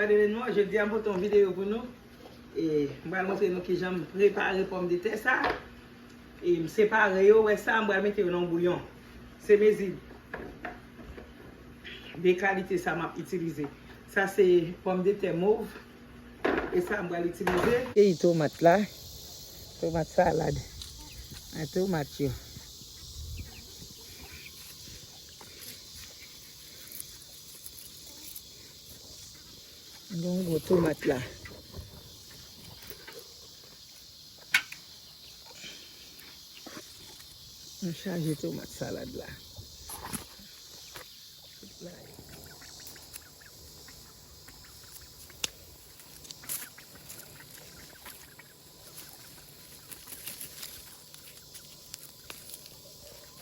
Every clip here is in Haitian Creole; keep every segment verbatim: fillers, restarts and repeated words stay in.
Gade men nou, jodi a m pote yon videyo pou nou. E, m pral montre nou kijan m prepare pòmdetè sa. E, m separe yo, wè sa, m pral mete yo nan bouyon. Se mezi de kalite sa m ap itilize. Sa se pòmdetè mov. E sa m pral itilize. Keyi tomat la. Tomat salad. A tomat yo. Gon gwo tomat la. Nou chaje tomat salad la.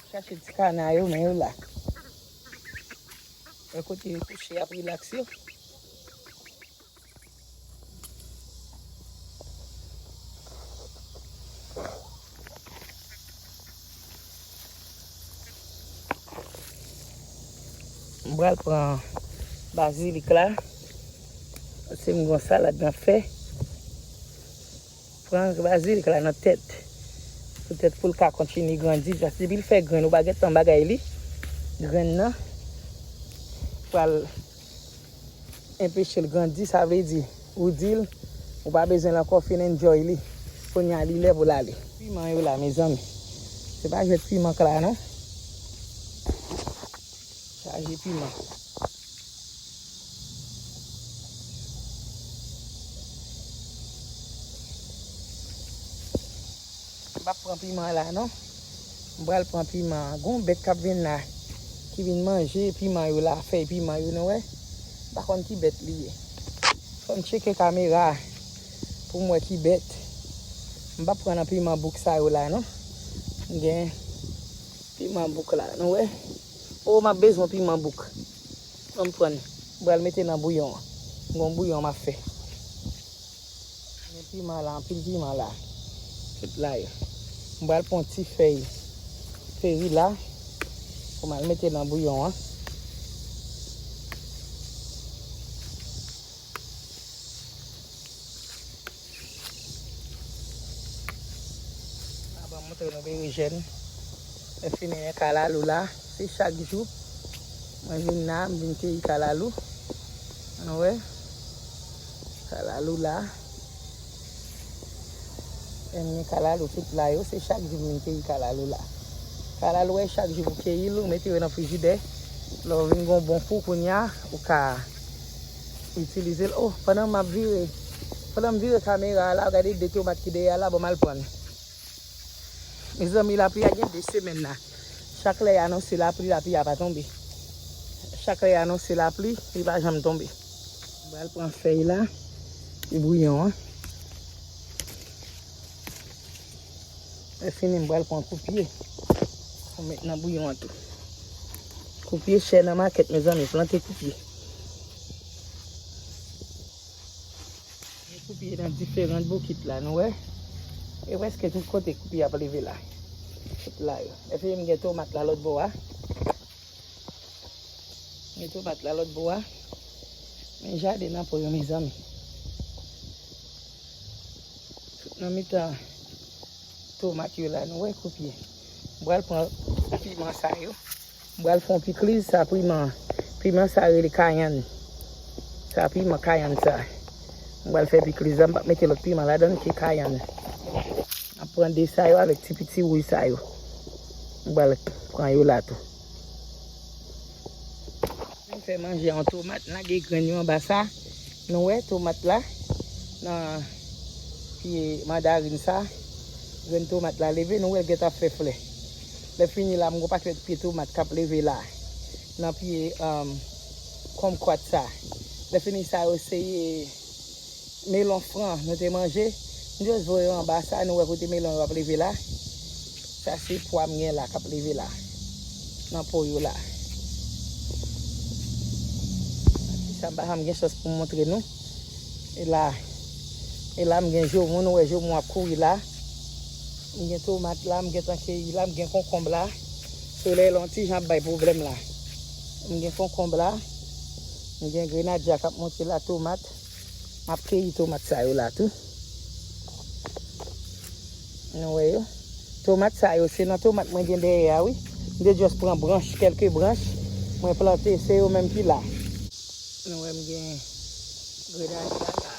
Chache ti kana yo, men yo la. Wè kote yo kouche, y ap rilaks yo. M pral pran bazilik la. Se m gon salad nan fè. Pran bazilik la nan tèt. Poutèt pou l ka kontinye grandi. Paske depi l fè grenn, ou pa gentan bagay li. Grenn nan pral enpeche l grandi, sa vle di, ou di l, ou pa bezwen l ankò, fin enjoy li. Kounye a, li lè pou l ale. Piman yo la, mezanmi. Se pa jwèt piman k la, non. Chaje piman. M p ap pran piman la, non. M pral pran piman. Gon bèt k ap vin la, ki vin manje piman yo la, fèy piman yo, nou wè. M pa konn ki bèt li ye. Fò m tcheke kamera pou m wè ki bèt. M p ap pran nan piman bouk sa yo la, non. M gen piman bouk la, nou wè. O, m ap bezwen piman bouk. Ban m pran. M pral mete nan bouyon an. Gon bouyon m ap fè. Men piman la, anpil piman la. Tout la yo. M pral pran ti fèy keri la. Pou m al mete nan bouyon an. Avan m montre nou berejèn. Lè fini, men kalalou la. Se chak jou. Mwen vin la, m vin keyi kalalou. Nou wè. Kalalou la. Men kalalou tout la yo, se chak jou m vin keyi kalalou la. Kalalou a, chak jou pou keyi l, ou mete yo nan frijidè. Lè w vin gon bon kou kounye a, ou ka itilize l. O, pandan m ap vire, pandan m vire kamera a la, gade de tomat ki dèyè a la, ban m al pran. Mezanmi, lapli a gen de semèn la. Chak lè y anonse lapli, lapli a pa tonbe. Chak lè y anonse lapli, li pa janm tonbe. M pral pran fèy la pou bouyon an. Lè fini, m pral pran koupye pou met nan bouyon an tou. Koupye chè nan makèt, mezanmi, plante koupye. Gen koupye nan diferan bokit la, nou wè. E prèske tout kote koupye ap leve la. Tout la yo. Lè fini, m gen tomat la lòt bò a. Men tomat la lòt bò a. Men jaden nan po yo, mezanmi. Tout nan mitan tomat yo la, nou wè koupye. M pral pran piman sa yo. M pral fè yon pikliz, sa piman. Piman sa rele kayann. Sa piman kayann sa. M pral fè pikliz la, m p ap mete lòt piman ladan l ke kayann. M ap pran de sa yo avèk ti piti wouy sa yo. M pral pran yo la tou. Vin fè manje an tomat, lage grenn yo anba sa. Nou wè tomat la nan pye mandarin sa. Grenn tomat la leve, nou wè l gentan ap fè flè. Lè fini la, m gon pakèt pye tomat k ap leve la. Nan pye, um, konmkwat sa. Lè fini sa yo se melon fran nou te manje. M just voye yo anba sa, nou wè kote melon yo ap leve la. Sa se pwa m gen la k ap leve la. Nan po yo la. Sa m pa janm gen chans pou m montre nou. E la, e la m gen joumou, nou wè joumou ap kouri la. M gen tomat la, m gentan keyi la, m gen konkonb la. Solèy la yon ti jan ap bay pwoblèm la. M gen konkonb la. M gen grenadya k ap monte la, tomat. M ap keyi tomat sa yo la tou. Nou wè yo? Tomat sa yo, se nan tomat mwen gen dèyè a, wi. M te just pran branch, kèlke branch. Mwen plante, se yo menm ki la. Nou wè m gen grenadya la.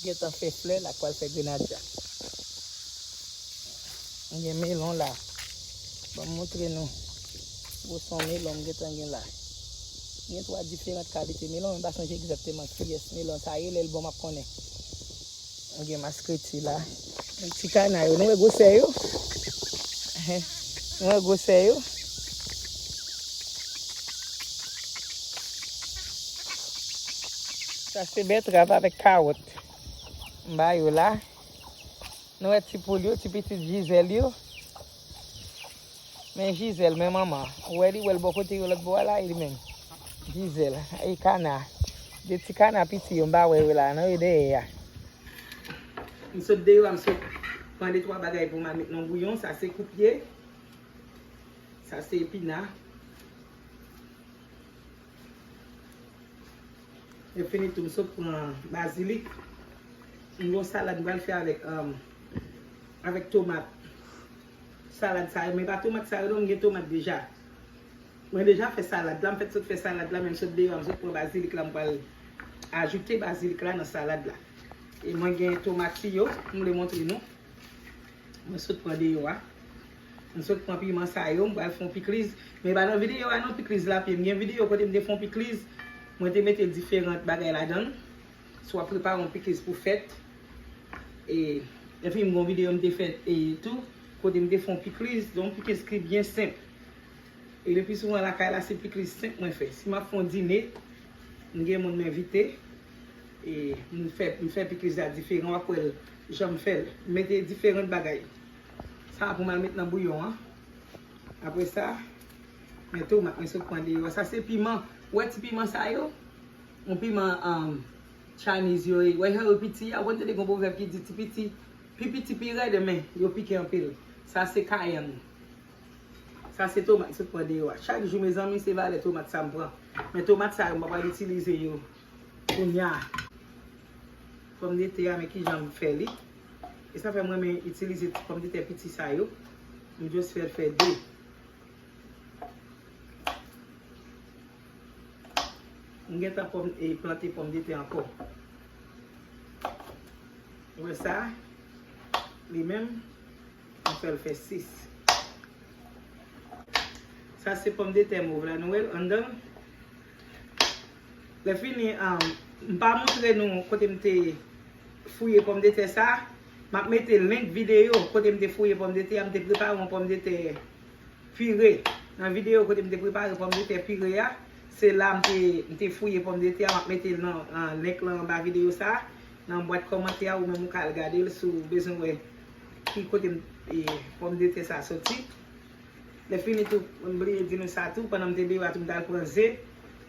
Gentan fè flè la, pral fè grenadya. M gen melon la. Ban m montre nou. Gwo son melon m gentan gen la. M gen twa diferan kalite melon, m pa sonje egzakteman kiyès melon sa ye, lè l bon m ap konnen. M gen maskreti la. Ti kana yo, nou wè gwosè yo? Nou wè gwosè yo? Sa se bètrav avèk kawòt. M ba yo la. Nou wè ti poul yo, ti pitit Jizèl yo. Men Jizèl, men manman. Ou wè li, wè l bò kote yo lòt bò a la, li menm. Jizèl, e kana. De ti kana piti yo, m pa wè yo la, non, yo dèyè a. M sot deyò a, m sot pran de twa bagay pou m al met nan bouyon. Sa se koupye. Sa se epina. Lè fini tou, m sot pran bazilik. M gen yon salad m pral fè avèk, um, avèk tomat. Salad sa yo, men pa tomat sa yo non, m gen tomat deja. Mwen deja fè salad la, m fèk sot fè salad la, men m sot deyò a, m sot pran bazilik la, m pral ajoute bazilik la nan salad la. E mwen gen tomat yo, m vle montre nou. Mwen sot pran deyò a. Mwen sot pran piman sa yo, mwen pral fè yon pikliz. Men pa nan videyo a non, pikliz la pye. Mwen gen videyo kote mwen te fè yon pikliz. Mwen te mete diferan bagay ladan l. Si w ap prepare yon pikliz pou fèt. E, epi mwen gen yon videyo mwen te fè e tou, kote mwen te fè yon pikliz, yon pikliz ki byen senp. E le pli souvan lakay la, se pikliz senp mwen fè. Si m ap fè yon dine, m gen moun m envite, e m fè, m fè pikliz la diferan, w ap wè l jan m fè l. M mete diferan bagay. Sa a pou m al met nan bouyon an. Apre sa, men tomat mwen sot pran deyò. Sa se piman. Ou wè ti piman sa yo? Yon piman, um, Chinese yo ye. Wè jan yo piti a? Ou konn tande gon pwovèb ki di ti piti, pi piti pi rèd, men yo pike anpil. Sa se kayann. Sa se tomat m sot pran deyò a. Chak jou, mezanmi, se valè tomat sa m pran. Men tomat sa yo, m pa pral itilize yo kounye a. Pòmdetè a, men kijan m fè li. E sa fè m renmen itilize ti pòmdetè piti sa yo. M just fè l fè de. M gentan pòm, e, plante pòmdetè ankò. Ou wè sa? Li menm, m fè l fè sis. Sa se pòmdetè mov la, nou wè l anndan l. Lè fini, um, m pa montre nou kote m te fouye pòmdetè sa. M ap mete link videyo kote m te fouye pòmdetè a, m te prepare yon pòmdetè pire. Nan videyo kote m te prepare pòmdetè pire a, se la m te, m te fouye pòmdetè a, m ap mete l nan, nan link lan anba videyo sa a, nan bwat kòmantè a, ou menm ou ka al gade l si w bezwen wè ki kote m, e, pòmdetè sa a soti. Lè fini tou, m bliye di nou sa tou, pandan m te deyò a tou, m t al pran ze.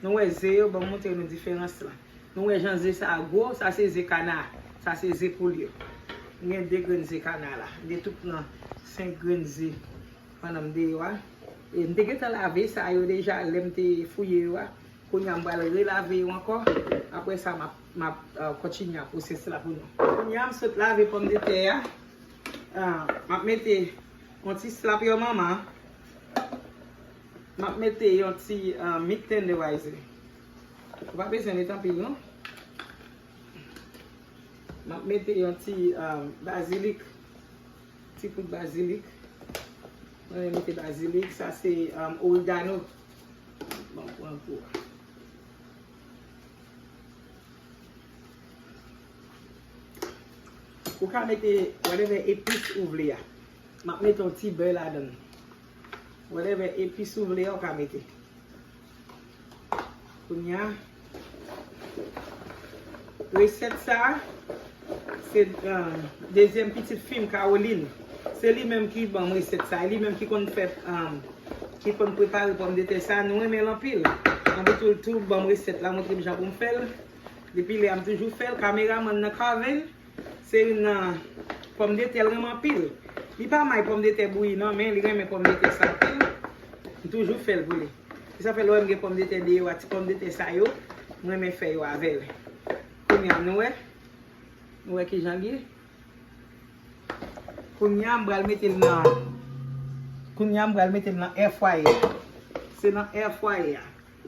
Nou wè ze yo, ban m montre nou diferans lan. Nou wè jan ze sa a gwo, sa se ze kana, sa se ze poul yo. M gen de grenn ze kana la. M te tou pran senk grenn ze. Pandan m deyò a. E m te gentan lave sa yo deja lè m te fouye yo a. Kounye a m pral relave yo ankò. Apre sa, m ap, m ap, euh, kontinye ak pwosès la pou nou. Kounye a m sot lave pòmdetè a. Ah, m ap mete yon ti slap yon manman. M ap mete yon ti, euh, meat tenderizer. Ou pa bezwen mete anpil non. M ap mete yon ti, um, bazilik. Ti poud bazilik. Mwen mete bazilik. Sa se, um, oregano. Bon, pran gou a. Ou ka mete whatever epis ou vle a. M ap mete yon ti bè ladan l. Whatever epis ou vle a, ou ka mete. Kounye a, resèt sa a, se, um, dezyèm pitit fi m, Caroline. Se li menm ki ban m resèt sa a. Li menm ki konn fè, um, ki konn prepare pòmdetè sa a. Nou renmen l anpil. Anpi tou, tou ban m resèt la, montre m jan pou m fè l. Depi lè a, m toujou fè l. Kameramann nan, Carven, se youn nan pòmdetè l renmen anpil. Li pa may pòmdetè bouyi non, men li renmen pòmdetè sa anpil. M toujou fè l pou li. Se sa fè lè w wè m gen pòmdetè deyò a, ti pòmdetè sa yo, m renmen fè yo avè l. Kounye a, nou wè? Nou wè kijan l ye? Kounye a, m pral mete l nan, kounye a, m pral mete l nan air fryer. Se nan air fryer a.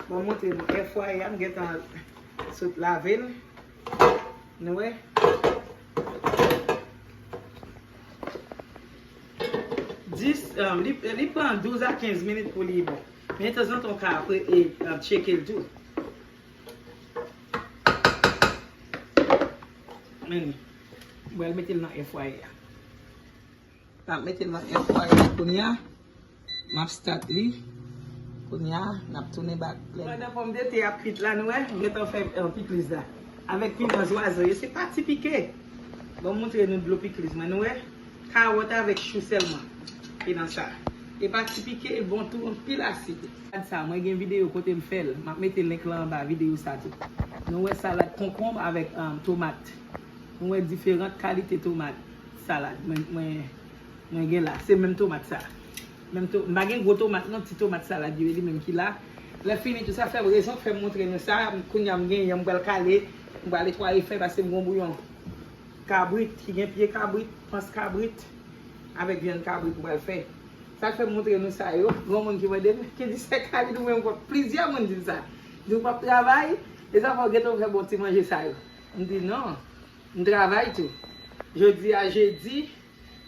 Bon, montre nou air fryer a, m gentan sot lave l. Nou wè? Dis, um, li, li pran douz a kenz minit pou li bon. Men tanzantan, w ka apre, e, um, tcheke l tou. Men, m pral mete l nan air fryer a. M ap mete l nan air fryer kounye a. M ap start li. Kounye a, n ap tounen back. Pandan pòmdetè ap kwit la, nou wè, m gentan fè, eh, pikliz la. Avèk piman zwazo yo, se pa ti pike. Bon, m montre nou dlo pikliz mwen, nou wè. Kawòt avèk chou sèlman ki nan sa. E pa ti pike, e bon tou, anpil asid. Salad sa, mwen gen videyo kote m fè l. M ap mete link lan anba videyo sa tou. Nou wè salad konkonb avèk, um, tomat. Nou wè diferan kalite tomat salad. Mwen, mwen, mwen gen la. Se menm tomat sa. Menm to-, m pa gen gwo tomat non, ti tomat salad yo, li menm ki la. Lè fini tou sa fè rezon k fè m montre nou sa. Kounye a m genyen, m pral kale, m pral netwaye fè paske m gon bouyon kabrit ki gen pye kabrit, pans kabrit, avèk vyann kabrit m pral fè. Sa k fè m montre nou sa yo, gon moun ki mande m, ki di sè Khalid ou menm pwòp. Plizyè moun di m sa. Di w p ap travay, e sa fè w gentan fè bon ti manje sa yo. M di non, m travay tou. Jodi a jedi,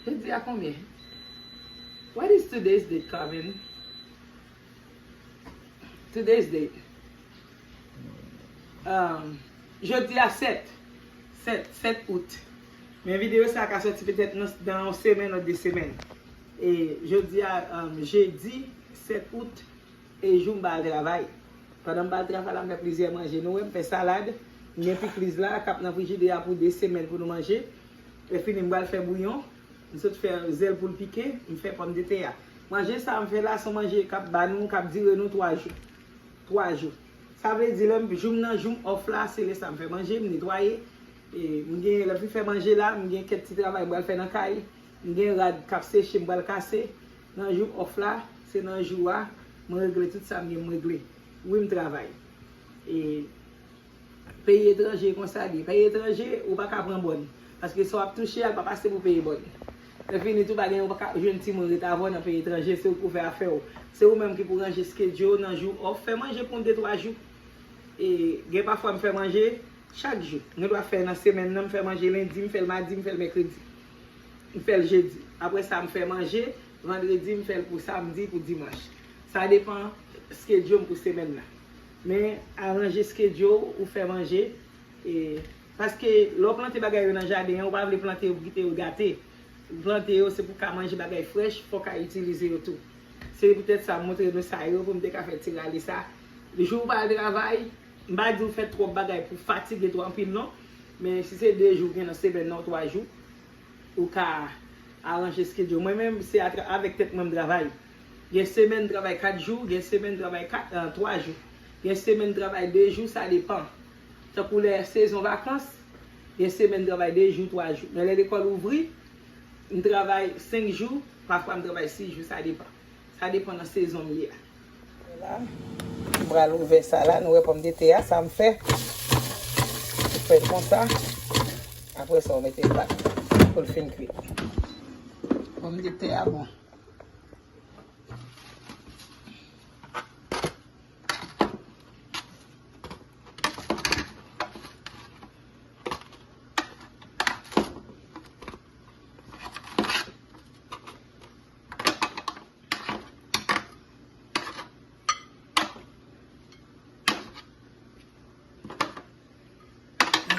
jodi a konbyen? What is today's date, Carmen? Today's date. Um, jodi a sèt. Sèt, sèt out. Men videyo sa a ka sòti petèt nan, nan yon semèn ou de semèn. E jodi a, um, jedi sèt out, e jou m pa al travay. Pandan m pa al travay la, m fè plizyè manje. Nou wè, m fè salad, m gen pikliz la k ap nan frijidè a pou de semèn pou nou manje. Lè fini, m pral fè bouyon. M sot fè zèl poul pike, m fè pòmdetè a. Manje sa a m fè la, se yon manje k ap ba nou, k ap dire nou twa jou. Twa jou. Sa vle di, lè m, jou m nan jou m off la, se lè sa m fè manje, m netwaye. E, m gen, lè m fin fè manje la, m gen kèk ti travay m pral fè nan kay. M gen rad k ap seche, m pral kase. Nan jou off la, se nan jou a, mwen regle tout sa m gen m regle. Wi, m travay. E, peyi etranje konsa l ye. Peyi etranje, ou pa ka pran bòn. Paske sa w ap touche a, l pa pase pou peye bòn. Lè fini tou, pa gen, ou pa ka jwenn timoun ret avè w nan peyi etranje, se ou ki pou fè afè w. Se ou menm ki pou ranje schedule w nan jou off. Fè manje pou de twa jou. E gen pafwa m fè manje chak jou. M gen dwa fè nan semèn nan, m fè manje lendi, m fè l madi, m fè l mèkredi. M fè l jedi. Apre sa, m fè manje, vandredi, m fè l pou samdi, pou dimanch. Sa depann schedule m pou semèn nan. Men, aranje schedule ou fè manje, e, paske lè w plante bagay yo nan jaden an, ou pa vle plante yo pou kite yo gate. Ou plante yo, se pou w ka manje bagay frèch, fò w ka itilize yo tou. Se poutèt sa m montre nou sa yo, pou m te ka fè ti rale sa. Jou w pa al travay, m pa di w fè twòp bagay pou fatige twò anpil non. Men si se de jou w gen nan semèn nan, ou twa jou, ou ka aranje schedule. Mwen menm, se atra-, avèk tèt mwen m travay. Gen semèn m travay kat jou, gen semèn m travay kat, eh, twa jou. Gen semèn m travay de jou, sa depann. Tankou lè sezon vakans, gen semèn m travay de jou, twa jou. Men lè lekòl ouvri, m travay senk jou, pafwa m travay sis jou, sa depann. Sa depann nan sezon m ye a. La, m pral ouvè sa la, nou wè pòmdetè a, sa m fè. M fè l konsa. Apre sa, w mete pat pou l fin kwit. Pòmdetè a bon.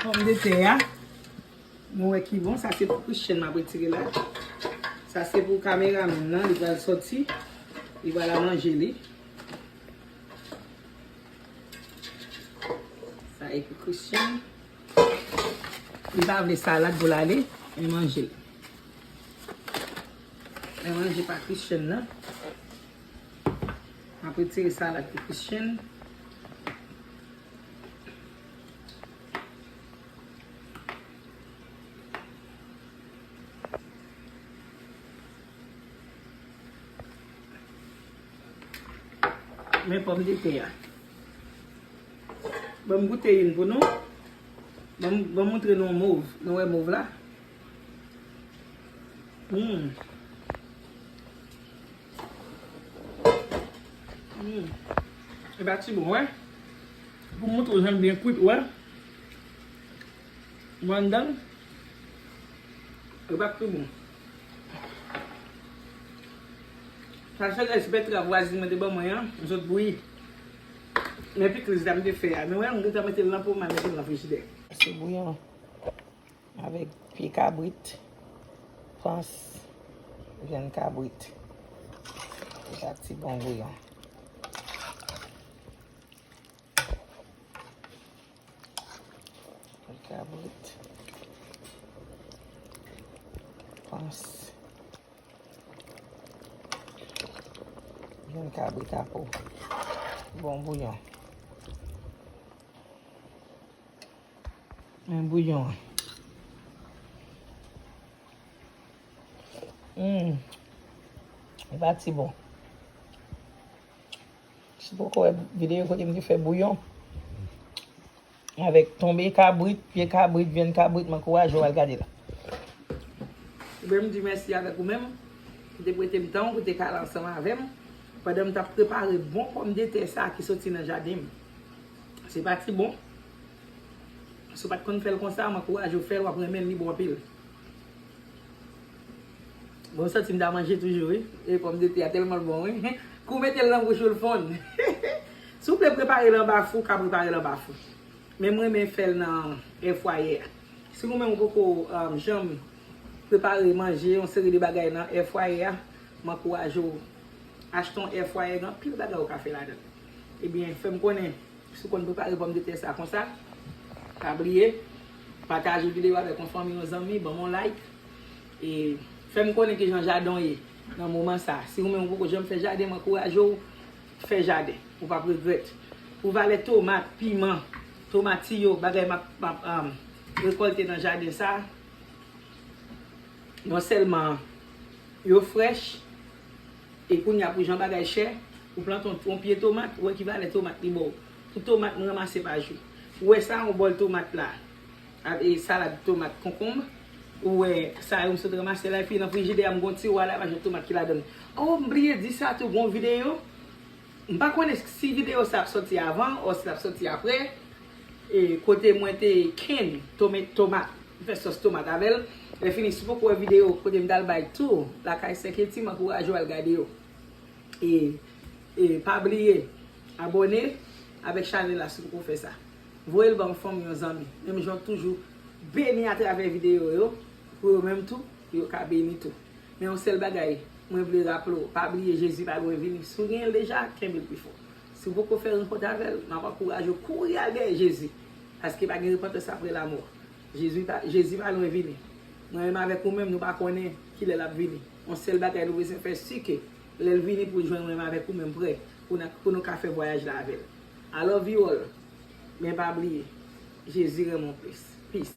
Pòmdetè a, nou wè ki bon. Sa se pou Christian m ap retire la. Sa se pou kameramèn nan, li pral sòti. Li pral al manje li. Sa e pou Christian. Li pa vle salad pou l ale, men manje l. Men manje pa Christian nan. M ap retire salad pou Christian. Men pòmdetè a. Ban m goute youn pou nou. Ban m, ban m montre nou mov. Nou wè mov la? Hmm. Hmm. E pa ti bon, wè. Pou m montre w jan l byen kwit, wè. Mwen anndan. E pa ti bon. Sa se rès betrav vwazin mwen te ban mwen an, m sot bouyi. Men pikliz la m te fè a. Men wè, m gentan mete l nan po, m al mete l nan frijidè. Se bouyon avèk pye kabrit, pans, vyann kabrit. Se sa ti bon bouyon. Pye kabrit. Pans. Vyann kabrit a po. Bon bouyon. Men bouyon an. Hmm. Li pa ti bon. Si w poko wè videyo kote m te fè bouyon avèk tonbe kabrit, pye kabrit, vyann kabrit, m ankouraje w al gade l. Ebyen, m di mèsi avèk ou menm ki te prete m tan w, ki te kale ansanm avè m pandan m t ap prepare bon pòmdetè sa a ki soti nan jaden m. Se pa ti bon. Si w pa t konn fè l konsa, m ankouraje w fè l, w ap renmen l, li bon anpil. Bon, m santi m ta manje toujou, wi. E pòmdetè a tèlman l bon, wi. Kou w mete l nan bouch ou, l fonn. Si w vle prepare l anba fou, w ka prepare l anba fou. Men m renmen fè l nan air fryer. Si ou menm ou poko, um, janm prepare manje, yon seri de bagay nan air fryer a, m ankouraje w achte yon air fryer, gen anpil bagay ou ka fè ladan l. Ebyen, fè m konnen si w konn prepare pòmdetè sa konsa, pa bliye, pataje videyo avèk yon fanmi, yon zanmi, ban m yon like. E fè m konnen kijan jaden w ye nan moman sa. Si ou menm ou poko janm fè jaden, m ankouraje w fè jaden. Ou p ap regrèt. Pou valè tomat, piman, tomatiyo, bagay m ap, m ap, um, rekòlte nan jaden sa, non sèlman yo frèch, e kounye a pou jan bagay chè, ou plante yon, yon pye tomat, ou wè ki valè tomat li ba w. Pou tomat m ranmase pa jou. Ou wè sa, yon bòl tomat la. A, e salad tomat, konkonm. Ou wè sa yo m sot ranmase la, epi nan frijidè a m gon tiwa la, pa jan tomat ki ladan l. O, m bliye di sa tou, gon videyo. M pa konnen si videyo sa ap soti avan, o si l ap soti apre. E kote mwen te kenn tome-, tomat. M fè sòs tomat avè l. Lè fini, si w poko wè videyo kote m t al bay tou, lakay Sè Keti, m ankouraje w al gade yo. E, e pa bliye abòne avèk chanèl la si w poko fè sa. Voye l ban yon fanmi, yon zanmi. Menm jan w toujou beni atravè videyo yo, pou yo menm tou, yo ka beni tou. Men yon sèl bagay, mwen vle raple w, pa bliye Jezi pa lwen vini. Si w genyen l deja, kenbe l pi fò. Si w poko fè rankont avè l, m ap ankouraje w kouri al dèyè Jezi. Paske pa gen repantans apre lamò. Jezi pa, Jezi pa lwen vini. Mwen menm avèk ou menm, nou pa konnen kilè l ap vini. Yon sèl bagay nou bezwen fè, si ke lè l vini pou l jwenn mwen menm avèk ou menm prè, pou n, pou nou ka fè vwayaj la avè l. I love you all. Men pa bliye, Jezi renmen w plis.